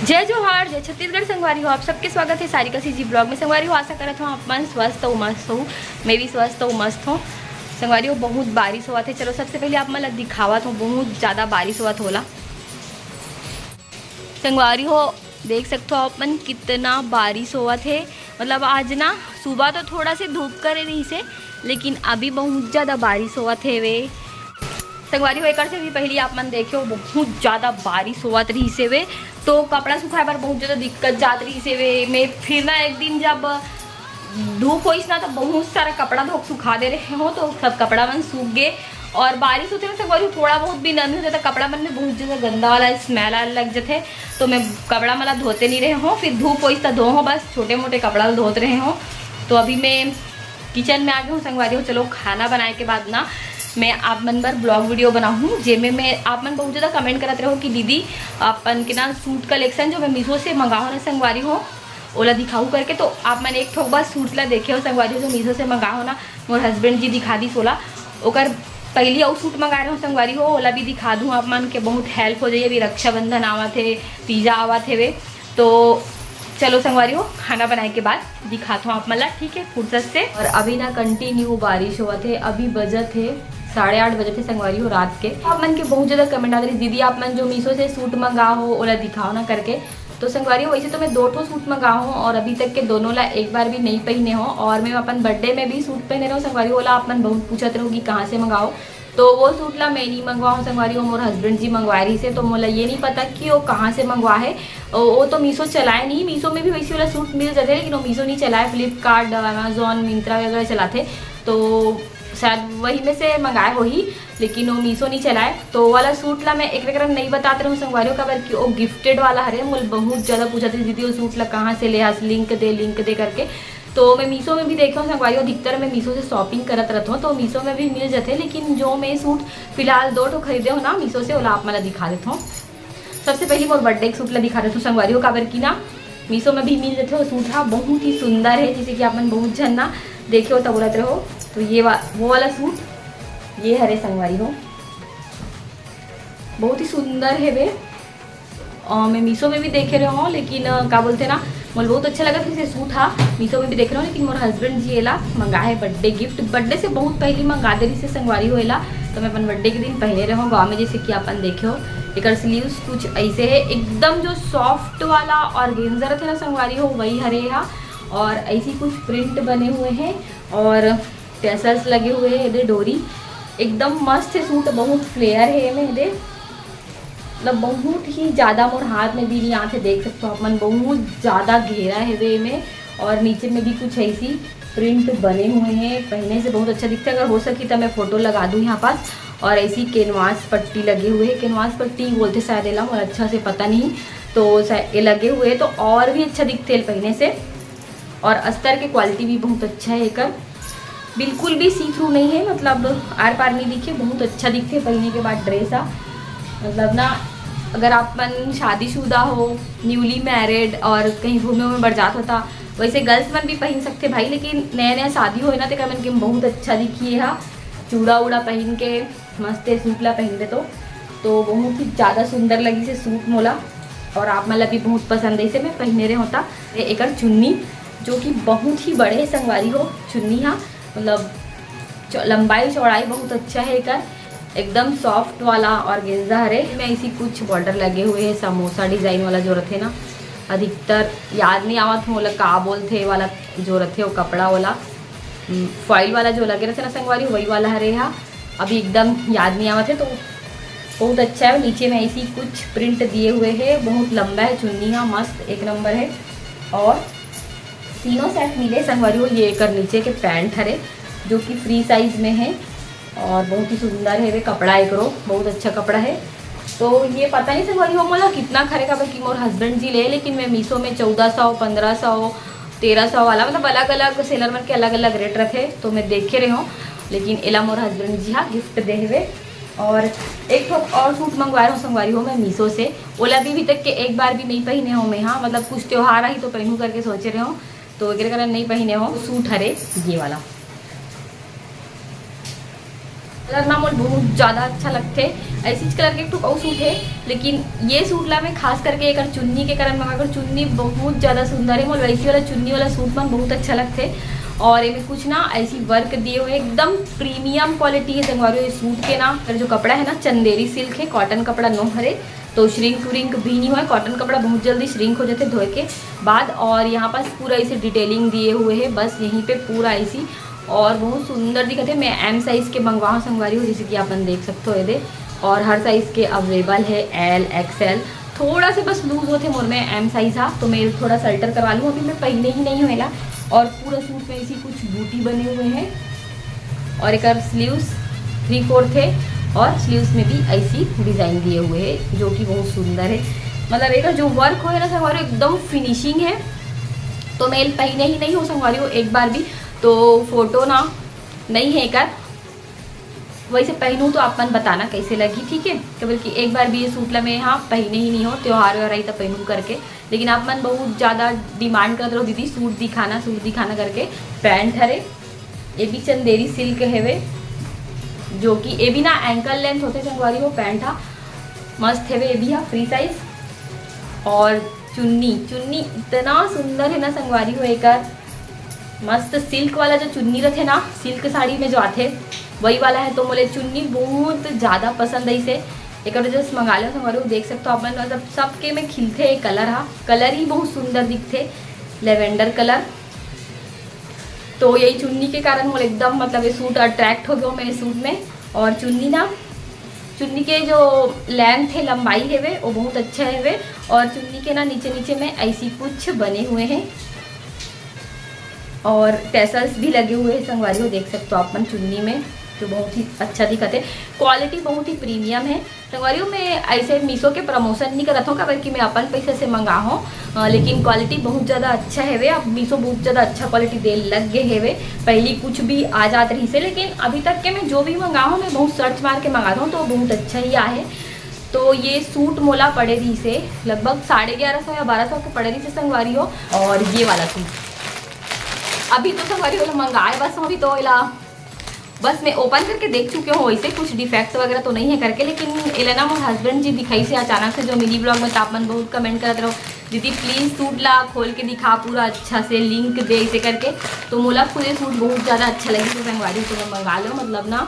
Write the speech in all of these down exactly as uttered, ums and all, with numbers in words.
जय जोहार, जय छत्तीसगढ़ संगवारी हो, आप सबके स्वागत हे सारिका CG vlog में। संगवारी हो, आशा करत हों आप मन स्वस्थ हो, मस्त हो। मैं भी स्वस्थ हो, मस्त हो। संगवारी हो, बहुत बारिश होवत हे। चलो, सबसे पहले आप मन ला दिखावत हों, बहुत ज्यादा बारिश होवत हे ओला। संगवारी हो, देख सकत हो आप मन, कितना बारिश होवत हे। मतलब, आज ना सुबह तो थोड़ा से धूप करे रहिस हे, लेकिन अभी बहुत ज्यादा बारिश होवत हेवे। संगवारी हो, एकर से भी पहली आप मन देखे हो, बहुत ज्यादा बारिश होवत रहिस हेवे, तो कपड़ा सुखाए बर बहुत ज्यादा दिक्कत जात रहिस हेवे। मैं फिर ना एक दिन जब धूप होइस ना, तो बहुत सारा कपड़ा धोक सुखा दे रहे हों, तो सब कपड़ा मन सूख गे। और बारिश होथे ना संगवारी हो, थोड़ा बहुत भी नमी होथे, तो कपड़ा मन में बहुत ज्यादा गंदा वाला smell आए लग जथे। तो मैं कपड़ा मन ला धोते नहीं रहे हों, फिर धूप होइस त धो हों, बस छोटे मोटे कपड़ा ला धोत रहे हों। तो अभी मैं किचन में आ गई हूँ संगवारी हो। चलो, खाना बनाए के बाद ना मैं आप मन बर vlog video बनाहूँ, जेमे मैं, आप मन बहुत ज्यादा comment करत रहो कि दीदी, अपन के ना सूट collection जो मैं मीशो से मंगाहूँ ना संगवारी हो, ओला दिखाहूँ करके। तो आप मन एक ठोक बार सूट ला देखे हो संगवारी हो, जो मीशो से मंगाहूँ ना, मोर husband जी दिखा दिस ओला। ओकर पहली अउ सूट मंगाए रहो संगवारी हो, ओला भी दिखा दूँ आप मन के, बहुत help हो जाई। अभी रक्षाबंधन आवत हे, तीजा आवत हेवे, तो चलो संगवारी हो, खाना बनाए के बाद दिखात हों आप मन ला, ठीक है, फुर्सत से। और अभी ना continue बारिश होवत हे, अभी बजत हे साढ़े आठ बजत हे संगवारी हो रात के। आप मन के बहुत ज्यादा comment आत रहिस, "दीदी, आप मन जो मीशो से सूट मंगा हो, ओला दिखाओ ना," करके। तो संगवारी हो, वैसे तो मैं दो ठो सूट मंगा हों और अभी तक के दोनों ला एक बार भी नहीं पहिने हों। और मैं अपन birthday में भी सूट पहिने रहों संगवारी हो, ओला आप मन बहुत पूछत रहो कि कहाँ से मंगाओ। तो वो सूट ला मैं नहीं मंगवा हों संगवारी हो, मोर husband जी मंगवाए रहिस हे, तो मोला ये नहीं पता कि वो कहाँ से मंगवा हे। ओ, वो तो मीशो चलाए नहीं, मीशो में भी वैसे वाला सूट मिल जाथे, लेकिन वो मीशो नहीं चलाए, Flipkart, Amazon, Myntra वगैरह चलाथे, तो शायद वही में से मंगाए होही, लेकिन वो मीशो नहीं चलाए। तो वो वाला सूट ला मैं एक करा नहीं बतात रहों संगवारी हो, काबर कि वो gifted वाला हरे, मोला बहुत ज्यादा पूछत रहिस, "दीदी, वो सूट ला कहाँ से ले हस, link दे, link दे," करके। तो मैं मीशो में भी देखे हों संगवारी हो, अधिकतर मैं मीशो से shopping करत रहत हों, तो मीशो में भी मिल जाथे, लेकिन जो मैं सूट फिलहाल दो ठो खरीदे हों ना मीशो से, ओला आप मन ला दिखा देत हों। सबसे पहली मोर birthday के सूट ला दिखा देत हों संगवारी हो, काबर कि ना मीशो में भी मिल जाथे वो सूट हा, बहुत ही सुंदर हे, जैसे कि आप मन बहुत झन ना देखे हो त बोलत रहो। तो ये वा-, वो वाला सूट ये हरे संगवारी हो, बहुत ही सुंदर हेवे। और मैं मीशो में भी देखे रहे हों, लेकिन, अ, का बोलथे ना, मोला बहुत अच्छा लगा, फिर से सूट हा मीशो में भी देखे रहे हों, लेकिन मोर husband जी एला मंगाए हे birthday gift। Birthday से बहुत पहली मंगा दे रहिस हे संगवारी हो एला, तो मैं अपन birthday के दिन पहिने रहे हों गाँव में, जैसे कि आप मन देखे हो। एकर sleeves कुछ ऐसे हे, एकदम जो soft वाला organza रहिथे ना संगवारी हो, वही हरे हा, और ऐसी कुछ print बने हुए हे और tassels लगे हुए हे, एदे डोरी एकदम मस्त हे सूट, बहुत flare हे एमे, एदे मतलब बहुत ही ज्यादा मोर हाथ में भी नहीं आथे, देख सकते हो आप मन, बहुत ज्यादा घेरा हेवे एमे। और नीचे में भी कुछ ऐसी print बने हुए हैं, पहनने से बहुत अच्छा दिखता है। अगर हो सकी तो मैं फोटो लगा दूँ यहाँ पास। और ऐसी कैनवास पट्टी लगे हुए हैं, कैनवास पट्टी बोलते शायद एला, मोला अच्छा से पता नहीं। तो शा-, ये लगे हुए हैं तो और भी अच्छा दिखते हैं पहनने से। और अस्तर के quality भी बहुत अच्छा है एकर, बिल्कुल भी सी थ्रू नहीं है, मतलब आर पार नहीं दिखे, बहुत अच्छा दिखते पहनने के बाद ड्रेस हा। मतलब ना, अगर आप मन शादीशुदा हो, न्यूली मैरिड और कहीं घूमे में बर जात होता, वैसे गर्ल्स मन भी पहन सकते भाई, लेकिन नया नया शादी होए ना, तो मन के बहुत अच्छा दिखिए हा, चूड़ा उड़ा पहन के मस्त सूट ला पहनबे तो, तो बहुत ही ज्यादा सुंदर लगिस हे सूट मोला, और आप मन ला भी बहुत पसंद आइस हे। मैं पहने रहे होता ये एकर चुन्नी, जो कि बहुत ही बड़े संगवारी हो चुन्नी हा, मतलब च-, लंबाई चौड़ाई बहुत अच्छा है एकर, एकदम soft वाला organza हरे। में ऐसी कुछ border लगे हुए हैं, समोसा design वाला जो रहते ना, अधिकतर याद नहीं आवत मोला का बोलथे वाला जो रहते वो कपड़ा वाला, हम्म, foil वाला जो लगे रहते ना संगवारी, वही वाला हरे हा। अभी एकदम याद नहीं आवत है, तो बहुत अच्छा है। नीचे में ऐसी कुछ print दिए हुए है, बहुत लंबा है चुन्नी हा, मस्त एक नंबर है। और तीनों set मिले संगवारी हो, ये एकर नीचे के pant हरे जो कि free size में है और बहुत ही सुंदर है वे कपड़ा, एकरो बहुत अच्छा कपड़ा है। तो ये पता नहीं संगवारी हो मोला कितना खरे, काबर कि मोर husband जी ले, लेकिन मैं मीशो में चौदह सौ, पन्द्रह सौ, तेरह सौ वाला, मतलब अलग अलग seller मन के अलग अलग rate रहते, तो मैं देखे रहे हूँ। लेकिन एला मोर husband जी हा gift दे हवे। और एक ठो और सूट मंगवाए हूँ संगवारी हो मैं मीशो से, ओला भी अभी तक के एक बार भी नहीं पहने हो मैं, हाँ, मतलब कुछ त्योहार आई तो पहनू करके सोचे रहे हो, तो एकरे कारण नहीं पहने हो। सूट हरे ये वाला, कलर ना मोला बहुत ज्यादा अच्छा लगथे। ऐसी कलर के एक ठो अउ सूट हे, लेकिन ये सूट ला मैं खास करके एकर चुन्नी के कारण मंगा, एकर चुन्नी बहुत ज्यादा सुंदर हे। मोला वैसी वाला चुन्नी वाला सूट मन बहुत अच्छा लगथे। और एमे कुछ ना ऐसी वर्क दिए हुए, एकदम प्रीमियम क्वालिटी हे संगवारी हो। ये सूट के ना, एकर जो कपड़ा हे ना, चंदेरी सिल्क हे, कॉटन कपड़ा नो हरे, तो श्रिंक व्रिंक भी नहीं होय। कॉटन कपड़ा बहुत जल्दी श्रिंक हो जाथे धोए के बाद। और यहाँ पास पूरा ऐसे डिटेलिंग दिए हुए हे, बस यहीं पे पूरा ऐसी, और बहुत सुंदर दिखत हे। मैं एम साइज के मंगवा हूँ संगवारी हो, जैसे कि आपन देख सकते हो ये दे, और हर साइज के अवेलेबल हे, एल, एक्सएल। थोड़ा से बस लूज होथे मोर में एम साइज हा, तो मैं थोड़ा सा अल्टर करवा लूँ। अभी मैं पहने ही नहीं हूँ एला। और पूरा सूट में ऐसी कुछ बूटी बने हुए हैं, और एकर स्लीव्स थ्री फोर्थ है, और स्लीव्स में भी ऐसी डिजाइन दिए हुए है, जो कि बहुत सुंदर है। मतलब एकर जो वर्क होय ना संगवारी हो, एकदम फिनिशिंग है। तो मैं पहने ही नहीं हूँ संगवारी हो एक बार भी, तो फोटो ना नहीं है एकर, वैसे पहनू तो आप मन बताना कैसे लगी, ठीक है? काबर कि एक बार भी ये सूट ला मैं यहाँ पहने ही नहीं हो, त्योहार व्योहार आई तब पहनू करके। लेकिन आप मन बहुत ज़्यादा डिमांड करत रहो, "दीदी सूट दिखाना, सूट दिखाना" करके। पैंट हरे, ये भी चंदेरी सिल्क हेवे, जो कि ये भी ना एंकल लेंथ होथे संगवारी हो। पैंट हा मस्त हेवे, ये भी हा फ्री साइज। और चुन्नी, चुन्नी इतना सुंदर है ना संगवारी हो एकर, मस्त सिल्क वाला जो चुन्नी रथे ना, सिल्क साड़ी में जो आथे, वही वाला है। तो मोले चुन्नी बहुत ज़्यादा पसंद है इसे, एक वजह से मंगा लो संगवारी हो। देख सकते हो आप मन, मतलब सबके में खिलथे ये कलर हा, कलर ही बहुत सुंदर दिखथे, लेवेंडर कलर। तो यही चुन्नी के कारण मोला एकदम, मतलब ये सूट अट्रैक्ट हो गया मेरे सूट में। और चुन्नी ना, चुन्नी के जो लेंथ है, लंबाई है वे, वो बहुत अच्छा है वे। और चुन्नी के ना नीचे नीचे में ऐसी कुछ बने हुए हैं और टैसल्स भी लगे हुए हैं संगवारी हो, देख सकते हो आप मन चुन्नी में, जो बहुत ही अच्छा दिखत है। क्वालिटी बहुत ही प्रीमियम है संगवारी हो। मैं ऐसे मीशो के प्रमोशन नहीं करत हूँ, काबर कि मैं अपन पैसे से मंगा हूँ, अ, लेकिन क्वालिटी बहुत ज़्यादा अच्छा है वे। अब मीशो बहुत ज़्यादा अच्छा क्वालिटी दे लग गए है वे। पहली कुछ भी आ जात रही से, लेकिन अभी तक के मैं जो भी मंगा हूँ, मैं बहुत सर्च मार के मंगाता हूँ, तो बहुत अच्छा ही आए। तो ये सूट मोला पड़े रही से लगभग साढ़े ग्यारह सौ या बारह सौ के पड़े रही से संगवारी हो। और ये वाला सूट अभी तो संगवारी हो मंगाए बस, अभी तो एला बस मैं ओपन करके देख चुके हूँ, वैसे कुछ डिफेक्ट वगैरह तो नहीं है करके। लेकिन एला ना मोर हस्बैंड जी दिखाई से अचानक से, जो मिनी ब्लॉग में तो आप मन बहुत कमेंट करत रहो, "दीदी प्लीज सूट ला खोल के दिखा पूरा अच्छा से, लिंक दे" इसे करके। तो मोला खुद ये सूट बहुत ज़्यादा अच्छा लगी, तो संगवारी तो मैं मंगा लो, मतलब ना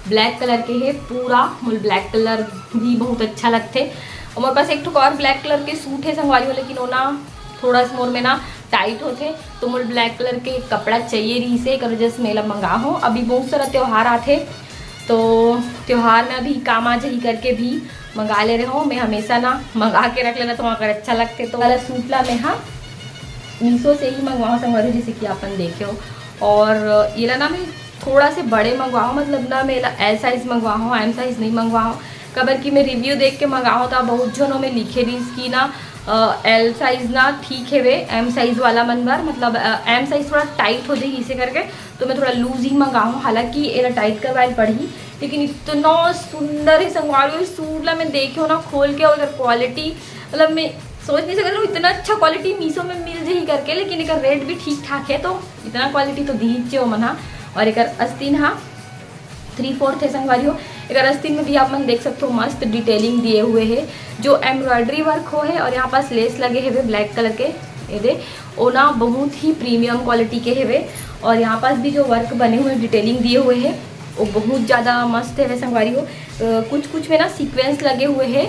ब्लैक कलर के है पूरा, मोला ब्लैक कलर भी बहुत अच्छा लगथे। और मोर पास एक ठो और ब्लैक कलर के सूट है संगवारी हो, लेकिन वो ना थोड़ा सा मोर में ना टाइट होथे, तो मोला ब्लैक कलर के कपड़ा चाहिए रही से, एकर वजह से मैं एला मंगा हूँ। अभी बहुत सारा त्योहार आथे, तो त्योहार में अभी काम आ जाही करके भी मंगा ले रहे हो। मैं हमेशा ना मंगा के रख लेना, तो अगर अच्छा लगथे तो वाला सूट ला मैं हा मीशो से ही मंगवाओ संगवारी, जैसे कि आप मन देखे हो। और ये ला ना मैं थोड़ा से बड़े मंगवाओ, मतलब ना मैं एल साइज मंगवाओ, एम साइज नहीं मंगवाओ, काबर कि मैं रिव्यू देख के मंगाओ, तो बहुत झन में लिखे रहिस कि ना एल साइज ना ठीक है वे, एम साइज वाला मन बर, मतलब एम साइज थोड़ा टाइट हो जाही इसे करके, तो मैं थोड़ा लूज ही मंगाओ। हालांकि एला टाइट करवाए पड़ही, लेकिन इतना सुंदर है संगवारी हो। इस सूट ला मैं देखे हो ना खोल के, और क्वालिटी, मतलब मैं सोच नहीं सकत रहूँ इतना अच्छा क्वालिटी मीशो में मिल जाही करके। लेकिन एकर रेट भी ठीक ठाक है, तो इतना क्वालिटी तो दीचे हो मन हा। और एकर अस्तीन हा थ्री फोर्थ है संगवारी हो। एकर अस्तीन में भी आप मन देख सकते हो मस्त डिटेलिंग दिए हुए है। जो एम्ब्रॉयडरी वर्क हो है और यहाँ पास लेस लगे हुए ब्लैक कलर के, ये दे, वो ना बहुत ही प्रीमियम क्वालिटी के हेवे। और यहाँ पास भी जो वर्क बने हुए, डिटेलिंग दिए हुए है, वो बहुत ज़्यादा मस्त है संगवारी हो। अ, कुछ कुछ में ना सीक्वेंस लगे हुए है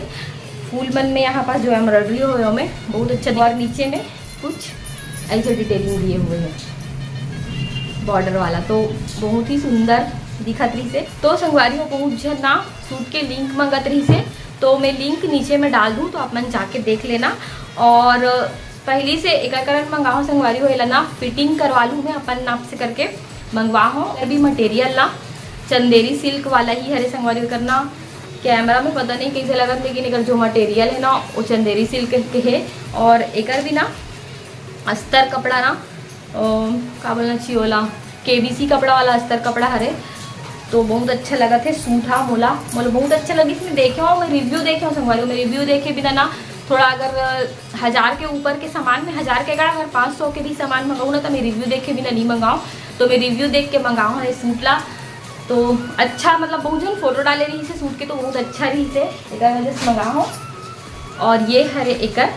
फूल मन में, यहाँ पास जो एम्ब्रॉयडरी हुए में बहुत अच्छा। और नीचे में कुछ ऐसे डिटेलिंग दिए हुए हैं बॉर्डर वाला, तो बहुत ही सुंदर दिखत रही से। तो संगवारी हो बहुत झन ना सूट के लिंक मंगत रही से, तो मैं लिंक नीचे में डाल दूँ, तो आप मन जाके देख लेना। और पहली से एकर करन मंगाओ संगवारी हो, एला ना फिटिंग करवा लूँ मैं अपन नाप से करके मंगवा हो। अभी मटेरियल ला चंदेरी सिल्क वाला ही हरे संगवारी हो। एकर ना कैमरा में पता नहीं कैसे लगत, लेकिन एकर जो मटेरियल है ना वो चंदेरी सिल्क के है। और एकर भी ना अस्तर कपड़ा ना, अ, का बोलना चाहिए ओला, केबीसी कपड़ा वाला अस्तर कपड़ा हरे। तो बहुत अच्छा लगत है सूट हा मोला, मोला बहुत अच्छा लगिस। मैं देखे हो, मैं रिव्यू देखे हो संगवारी हो, मैं रिव्यू देखे बिना ना थोड़ा अगर हज़ार के ऊपर के सामान में, हज़ार के अगर, अगर पाँच सौ के भी सामान मंगाऊँ ना, तो मैं रिव्यू देखे बिना नहीं मंगाऊँ। तो मैं रिव्यू देख के मंगाऊँ है सूट ला। तो अच्छा, मतलब बहुत झन फोटो डाले रहिसे सूट के, तो बहुत अच्छा रहिसे, एकर वजह से मंगा हो। और ये हरे एकर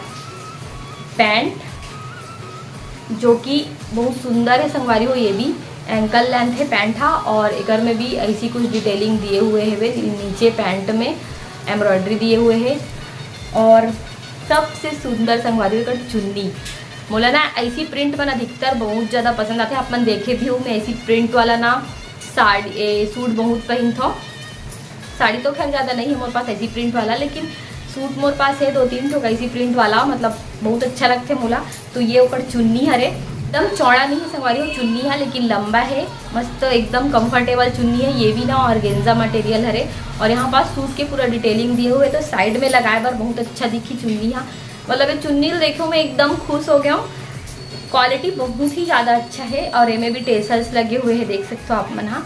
पैंट, जो कि बहुत सुंदर है संगवारी हो। ये भी एंकल लेंथ है पैंट हा, और एकर में भी ऐसी कुछ डिटेलिंग दिए हुए है, नीचे पैंट में एम्ब्रॉयडरी दिए हुए है। और सबसे सुंदर संगवारी हो एकर चुन्नी। मोला ना ऐसी प्रिंट मन अधिकतर बहुत ज़्यादा पसंद आथे। आप मन देखे भी हो, मैं ऐसी प्रिंट वाला ना साड़ी, ए, सूट बहुत पहनथव। साड़ी तो खैर ज़्यादा नहीं है मोर पास ऐसी प्रिंट वाला, लेकिन सूट मोर पास है दो तीन ठो ऐसी प्रिंट वाला, मतलब बहुत अच्छा लगथे मोला। तो ये ओकर चुन्नी हरे, एकदम चौड़ा नहीं है संगवारी हो चुन्नी है, लेकिन लंबा है, मस्त एकदम कंफर्टेबल चुन्नी है। ये भी ना ऑर्गेन्जा मटेरियल हरे। और यहाँ पास सूट के पूरा डिटेलिंग दिए हुए, तो साइड में लगाए बर बहुत अच्छा दिखी चुन्नी हा। मतलब ये चुन्नी ल देखे मैं एकदम खुश हो गया हूँ। क्वालिटी बहुत ही ज़्यादा अच्छा है और एमे भी टेसल्स लगे हुए हैं, देख सकते हो आप मन हा,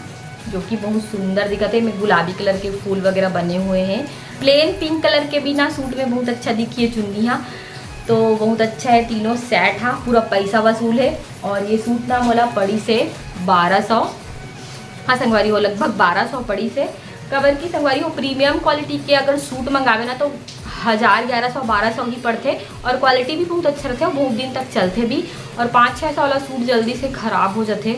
जो कि बहुत सुंदर दिखत है। एमे गुलाबी कलर के फूल वगैरह बने हुए हैं। प्लेन पिंक कलर के भी ना सूट में बहुत अच्छा दिखी है चुन्नी हा, तो बहुत अच्छा है। तीनों सेट हा, पूरा पैसा वसूल है। और ये सूट ना मोला पड़ी से बारह सौ, हाँ संगवारी हो, लगभग बारह सौ पड़ी से। काबर कि संगवारी हो, प्रीमियम क्वालिटी के अगर सूट मंगावे ना तो हज़ार, ग्यारह सौ, बारह सौ ही पड़थे। और क्वालिटी भी बहुत अच्छा रहथे और बहुत दिन तक चलथे भी। और पाँच छः सौ वाला सूट जल्दी से खराब हो जाथे,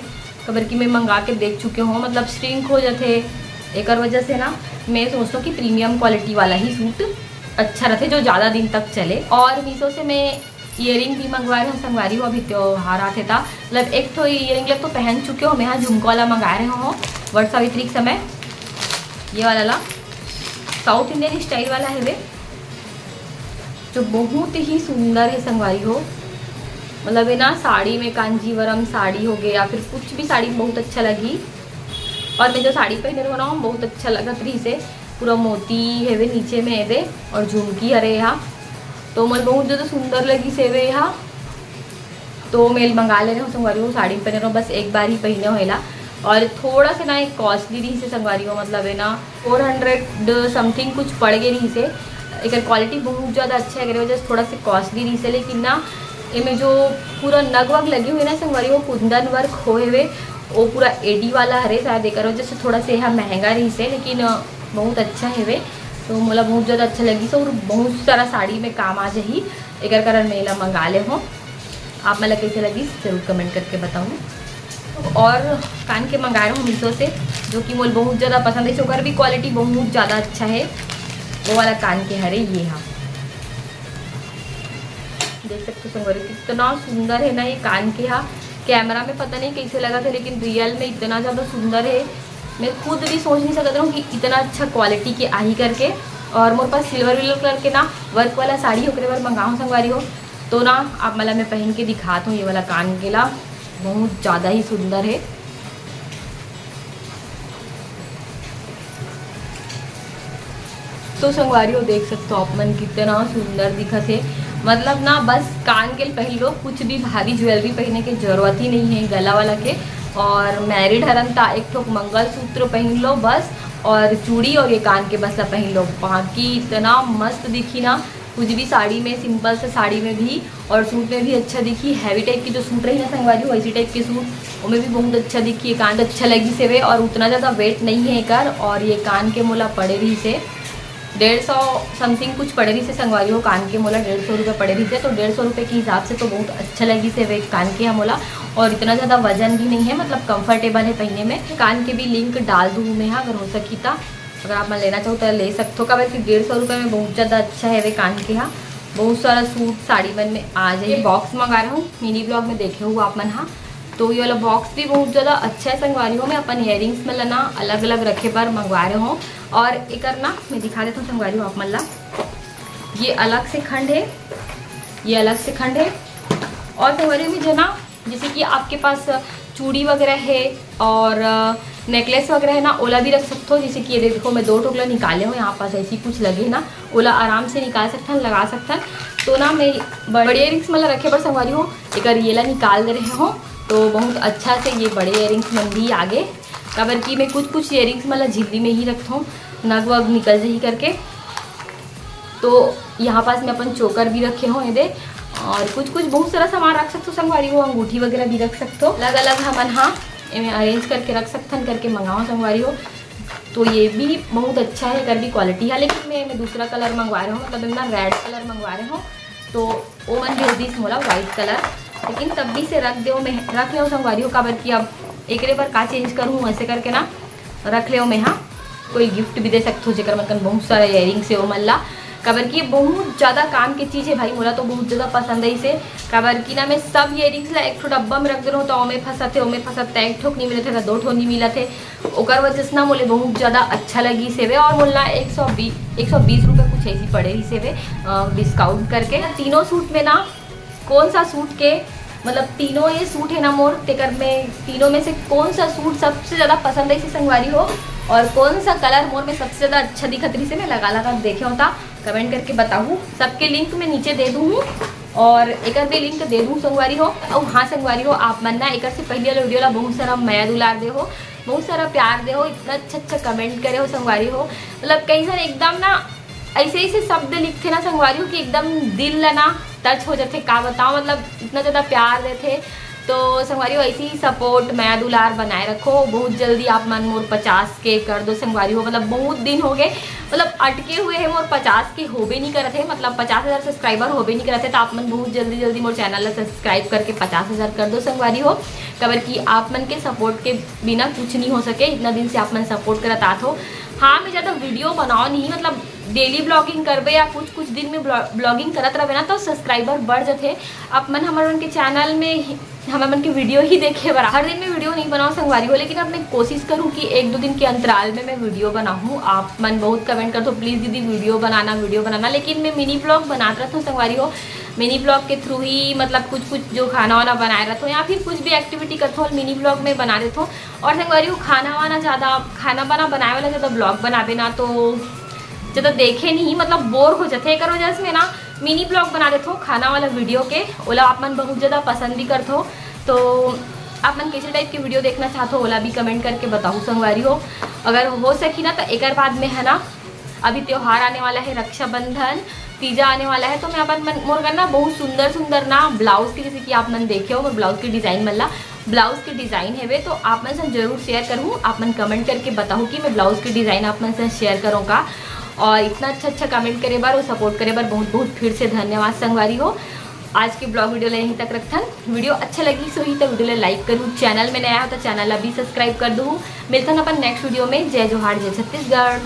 काबर कि मैं मंगा के देख चुके हूँ, मतलब श्रिंक हो जाथे। एकर वजह से ना मैं सोचता हूँ कि प्रीमियम क्वालिटी वाला ही सूट अच्छा रहथे, जो ज़्यादा दिन तक चले। और मीशो से मैं ईयरिंग भी मंगवाए रहेंव संगवारी हो, अभी त्योहार आथे ता, मतलब एक ठो ईयरिंग ला तो पहन चुके हंव मैं हा, झुमका वाला मंगाए रहेंव वट सावित्री के समय, ये वाला ला, साउथ इंडियन स्टाइल वाला हवे, जो बहुत ही सुंदर है संगवारी हो। मतलब ये ना साड़ी में, कांजीवरम साड़ी हो गए या फिर कुछ भी साड़ी में बहुत अच्छा लगही। और मैं जो साड़ी पहने रहेंव ना, बहुत अच्छा लगत रहिसे, पूरा मोती हवे नीचे में एदे और झुमकी हरे हा, तो मोला बहुत ज़्यादा सुंदर लगिस हवे हा। तो मैं मंगा ले रहेंव संगवारी हो, साड़ी पहने रहेंव, बस एक बार ही पहने हों एला। और थोड़ा से ना एक कॉस्टली रहिसे संगवारी हो, मतलब है ना, फोर हंड्रेड समथिंग कुछ पड़ गे रहिसे। एकर क्वालिटी बहुत ज़्यादा अच्छा है, एकर वजह से थोड़ा से कॉस्टली रहिसे, लेकिन ना एमे जो पूरा नग वग लगे हुए ना संगवारी हो, कुंदन वर्क होए हुए, वो पूरा एडी वाला हरे, शायद एकर वजह से थोड़ा से यहाँ महंगा रहिसे, लेकिन अ, बहुत अच्छा हेवे। तो मोला बहुत ज़्यादा अच्छा लगिस और बहुत सारा साड़ी में काम आ जाही, एकर कारण मैं एला मंगा ले हों। आप मन ला कैसे लगिस जरूर कमेंट करके बताऊँ। और कान के मंगाए रहेंव मीशो से, जो कि मोला बहुत ज़्यादा पसंद है, ओकर भी क्वालिटी बहुत ज़्यादा अच्छा है। वो वाला कान के हरे ये हा, देख सकते हो संगवारी, कितना सुंदर है ना ये कान के हा। कैमरा में पता नहीं कैसे लगथे, लेकिन रियल में इतना ज़्यादा सुंदर है। मैं खुद भी सोच नहीं सकत रहेंव कि इतना अच्छा क्वालिटी के आही करके। और मोर पास सिल्वर विल्वर कलर के ना वर्क वाला साड़ी, ओकरे बर मंगाहूँ संगवारी हो। तो ना आप मन ला मैं पहन के दिखात हों ये वाला कान के ला, बहुत ज़्यादा ही सुंदर है। तो संगवारी हो, देख सकते हो आप मन कितना सुंदर दिखत है। मतलब ना बस कान के पहन लो, कुछ भी भारी ज्वेलरी पहने के जरूरत ही नहीं है गला वाला के। और मैरिड हरन ता एक ठोक मंगलसूत्र पहन लो बस, और चूड़ी और ये कान के बस ला पहन लो, बाकी इतना मस्त दिखी ना कुछ भी साड़ी में, सिंपल से साड़ी में भी और सूट में भी अच्छा दिखी। हैवी टाइप के जो सूट रही ना संगवारी हो, वैसी टाइप के सूट, ओमे भी बहुत अच्छा दिखी। ये कान अच्छा लगिस हवे और उतना ज़्यादा वेट नहीं है एकर। और ये कान के मोला पड़े रहिसे डेढ़ सौ समथिंग कुछ पड़े रहिसे संगवारी हो, कान के मोला डेढ़ सौ रुपये पड़े रहिसे। तो डेढ़ सौ रुपये के हिसाब से तो बहुत अच्छा लगिस हवे कान के हा मोला, और इतना ज़्यादा वजन भी नहीं है, मतलब कंफर्टेबल है पहने में। कान के भी लिंक डाल दूँ मैं हा, अगर हो सकी ता, अगर आप मन लेना चाहो तो ले सकते हो। काबर कि डेढ़ सौ रुपये में बहुत ज़्यादा अच्छा है वे कान के हा। बहुत सारा सूट साड़ी मन में आ जाए। ये बॉक्स मंगाए रहेंव, मिनी ब्लॉग में देखे हो आप मन हा। तो ये वाला बॉक्स भी बहुत ज़्यादा अच्छा है संगवारी हो। मैं अपन ईयरिंग्स मन ला ना अलग अलग रखे बर मंगवाए रहेंव। और एकर ना मैं दिखा देत हों संगवारी हो आप मन ला, ये अलग से खंड है, ये अलग से खंड है। और संगवारी हो, जो ना जैसे कि आपके पास चूड़ी वगैरह है और नेकलेस वगैरह है ना, ओला भी रख सकते हो। जैसे कि ये देखो, मैं दो ठोक ला निकाले हों, यहाँ पास ऐसी कुछ लगे ना, ओला आराम से निकाल सकथन, लगा सकथन। तो ना मैं बड़े ईयरिंग्स मन ला रखे बर संगवारी हो, एकर ये ला निकाल दे रहे हों। तो बहुत अच्छा से ये बड़े ईयरिंग्स मन भी आगे, काबर कि मैं कुछ कुछ ईयरिंग्स मन ला झिल्ली में ही रखथों, नग वग निकल जाही करके। तो यहाँ पास मैं अपन चोकर भी रखे हों एदे, और कुछ कुछ बहुत सारा सामान रख सकते हो संगवारी हो, अंगूठी वगैरह भी रख सकते हो। अलग अलग हमन हा एमे अरेंज करके रख सकथन करके मंगाओ संगवारी हो। तो ये भी बहुत अच्छा है, एकर भी क्वालिटी है, लेकिन मैं, मैं दूसरा कलर मंगवा रहे हूँ, मतलब एमन रेड कलर मंगवा रहे हूँ, तो ओमन भेज दिस मोला व्हाइट कलर। लेकिन तब भी से रख देव मैं, रख लेव संगवारी हो, काबर कि अब एकरे बर का चेंज करूँ, ऐसे करके ना रख लेव मैं। हाँ, कोई गिफ्ट भी दे सकथो जेकर मन कन बहुत सारा इयररिंग्स है ओमन ला, काबर कि ये बहुत ज़्यादा काम की चीज़ है भाई। मोला तो बहुत ज़्यादा पसंद है इसे, काबर कि ना मैं सब इयररिंग्स ला एक ठो डब्बा में रख दे रहूँ, तो ओमे फंसत है, ओमे फंसत है, एक ठोक नहीं मिलत है, तो दो ठो नहीं मिलत है। ओकर वजह से ना मोले बहुत ज़्यादा अच्छा लगी सेवे, और मोला एक सौ बीस, एक सौ बीस रुपये कुछ ऐसी पड़े रही सेवे डिस्काउंट करके। तीनों सूट में ना कौन सा सूट के, मतलब तीनों ये सूट है ना मोर, तेकर में तीनों में से कौन सा सूट सबसे ज़्यादा पसंद है इसे संगवारी हो, और कौन सा कलर मोर में सबसे ज़्यादा अच्छा दिखत रही से मैं लगा लगा देखे होता, कमेंट करके बताहू। सबके लिंक मैं नीचे दे दूँ हूँ और एकर भी लिंक दे दूँ संगवारी हो। और हाँ संगवारी हो, आप मन ना एकर से पहले वाला वीडियो ला बहुत सारा मया दुलार दे हो, बहुत सारा प्यार दे हो, इतना अच्छा अच्छा कमेंट करे हो संगवारी हो। मतलब कई सारे एकदम ना ऐसे ऐसे शब्द लिखथे ना संगवारी हो कि एकदम दिल ला ना टच हो जाथे, का बताओ, मतलब इतना ज़्यादा प्यार देथे। तो संगवारी हो, ऐसे ही सपोर्ट, मया दुलार बनाए रखो। बहुत जल्दी आप मन मोर पचास के कर दो संगवारी हो, मतलब बहुत दिन हो गए, मतलब अटके हुए हैं, मोर पचास के होबे नहीं करत है, मतलब पचास हज़ार सब्सक्राइबर होबे नहीं करत है। तो आप मन बहुत जल्दी जल्दी मोर चैनल ला सब्सक्राइब करके पचास हज़ार कर दो संगवारी हो, काबर कि आप मन के सपोर्ट के बिना कुछ नहीं हो सके। इतना दिन से आप मन सपोर्ट करत आत हो। हाँ, मैं ज़्यादा वीडियो बनाओ नहीं, मतलब डेली ब्लॉगिंग करबे या कुछ कुछ दिन में ब्लॉगिंग करत रहबे ना, तो सब्सक्राइबर बढ़ जथे। आप मन हमर मन के चैनल में ही, हमर मन के वीडियो ही देखे बर हर दिन में वीडियो नहीं बनाओ संगवारी हो, लेकिन अब मैं कोशिश करूँ कि एक दो दिन के अंतराल में मैं वीडियो बनाऊँ। आप मन बहुत कमेंट करथो, प्लीज़ दीदी वीडियो बनाना, वीडियो बनाना, लेकिन मैं मिनी ब्लॉग बनात रहत हूँ संगवारी हो। मिनी ब्लॉग के थ्रू ही मतलब कुछ कुछ जो खाना वाना बनाए रहत हूँ या फिर कुछ भी एक्टिविटी करत हूँ, मिनी ब्लॉग में बना देत हूँ। और संगवारी हो, खाना वाना ज़्यादा, खाना वाना बनाए वाला ज़्यादा ब्लॉग बनाबे ना तो ज़्यादा देखे नहीं, मतलब बोर हो जाथे। एकर वजह से मैं ना मिनी ब्लॉग बना देत हूँ खाना वाला वीडियो के, ओला आप मन बहुत ज़्यादा पसंद भी करथो। तो आप मन कैसे टाइप के वीडियो देखना चाहत हो, ओला भी कमेंट करके बताहू संगवारी हो। अगर हो सकी ना तो एकर बाद में है ना, अभी त्योहार आने वाला है, रक्षाबंधन, तीजा आने वाला है, तो मैं अपन मन, मोर करना बहुत सुंदर सुंदर ना ब्लाउज के, जैसे कि आप मन देखे हो मोर ब्लाउज के डिज़ाइन मन ला, ब्लाउज के डिज़ाइन हेवे, तो आप मन से जरूर शेयर करूँ। आप मन कमेंट करके बताओ कि मैं ब्लाउज के डिज़ाइन आप मन से शेयर करूँ का। और इतना अच्छा अच्छा कमेंट करे बर और सपोर्ट करे बर बहुत बहुत फिर से धन्यवाद संगवारी हो। आज के ब्लॉग वीडियो ला यहीं तक रखथन। वीडियो अच्छा लगी सो ही तो वीडियो ला लाइक करूँ, चैनल में नया हो तो चैनल ला भी सब्सक्राइब कर दूँ। मिलथन अपन नेक्स्ट वीडियो में। जय जोहार, जय छत्तीसगढ़।